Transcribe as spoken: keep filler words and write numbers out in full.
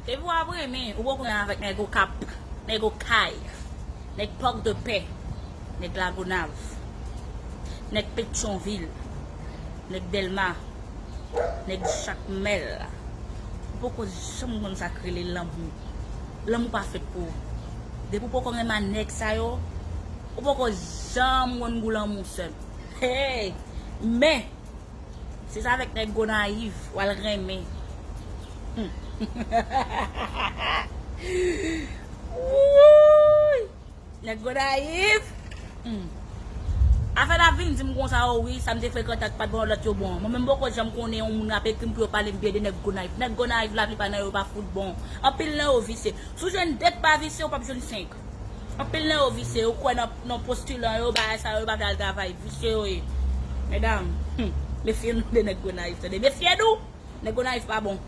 Depi w ap renmen, ou poko renmen avèk nèg Okap, nèg Okay, nèg Pòkdepè, nèg Lagonav, nèg Petyonvil, nèg Dèlma, nèg Jakmèl. Ou poko janm konn sa k rele lanmou. Lanmou pa fèt pou ou. Depi w poko renmen a nèg sa yo, ou poko janm konn gou lanmou, sè m. Hey! Men, se sa avèk nèg Gonayiv w al renmen. Hmm. Wouy! Nèg Gonayiv. Hmm. Afè la vin di m konsa, o wi, sa m te frekante ak pa t bon, lòt yo bon. Mwen menm poko janm konnen yon moun ap ekri m pou yo pale m byen de nèg Gonayiv. Nèg Gonayiv laplipa nan yo pa fout bon. Anpil nan yo visye. Si w jwenn de k pa visye, ou p ap jwenn senk. Anpil nan yo visye, yo kwè nan, nan postilan yo, bagay sa yo, yo pa vle al travay. Visye yo ye. Medam, hmm, mefye nou de nèg Gonayiv, tande. Mefye nou! Nèg Gonayiv pa bon.